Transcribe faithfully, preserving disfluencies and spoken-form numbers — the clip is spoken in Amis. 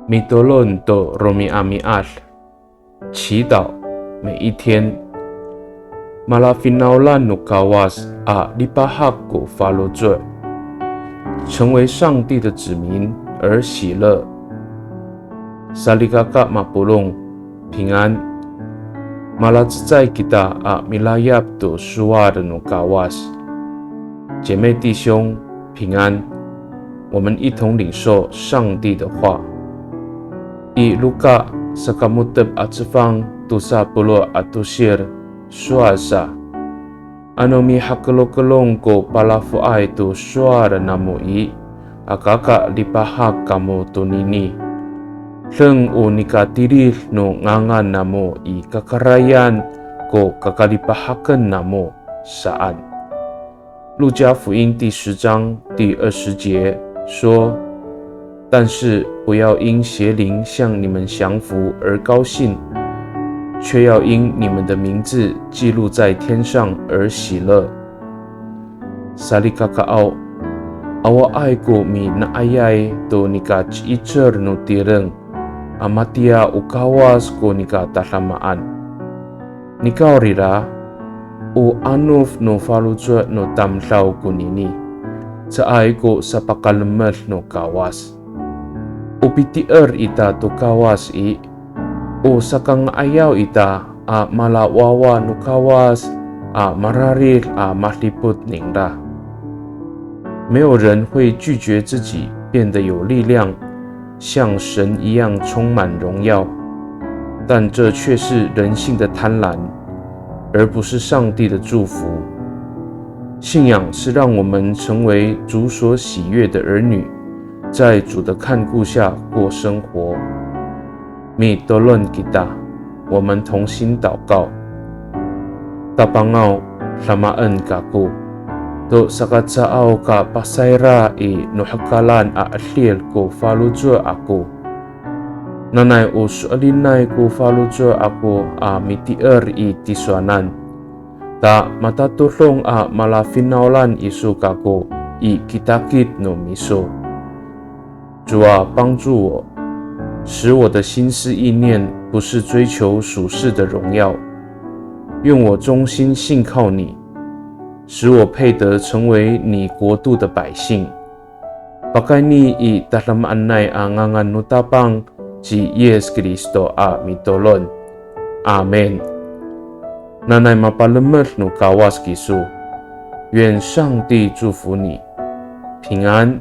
Mitolon to romi'ami'ad, 祈祷每一天。Malafinawlan no Kawas a lipahak ko faloco', 成为上帝的子民而喜乐。Salikaka mapolong, 平安。Malacecay kita a milayap to sowal no Kawas. 姐妹弟兄，平安。我们一同领受上帝的话。I Luka sakamo^tep a cefang tosa polo' a tosir, sowal sa, ano mihakelokelong ko palafoay to sowal namo i, aka ka lipahak kamo tonini. Deng o nikatilid no ngangan namo i kakarayan ko kakalipahaken namo saan. 路加福音第十章第二十节说，但是不要因邪灵向你们降服而高兴，却要因你们的名字记录在天上而喜乐。Salikakaaw, awaay ko mina'ayay to nikaci'icel no tireng a matiya o Kawas ko nikatadamaan. Nikawrira, o anof no faloco' no tamdaw konini, caay ko sapakalemed no Kawas. O pitier ita to Kawas i, o sakanga'ayaw ita a malawawa no Kawas a mararid a madipot ningra. 没有人会拒绝自己变得有力量，像神一样充满荣耀，但这却是人性的贪婪，而不是上帝的祝福。信仰是让我们成为主所喜悦的儿女，在主的看顾下过生活。Mitolon kita, 我们同心祷告。Tapangaw, damaen kako to sakacaaw ka pasayra i no hekalan a 'edil ko faloco' ako. Nanay o so'elinay ko faloco' ako a mitier i tisowanan, ta matatodong a malafinawlan iso kako i kitakit no miso. 主啊，帮助我，使我的心思意念不是追求属世的荣耀。愿我忠心信靠你，使我配得成为你国度的百姓。Pakayni i tadamaanay a ngangan no Tapang ci Yis Kristo a mitolon. Amin. Nanay mapalemed no Kawas kiso. 愿上帝祝福你，平安。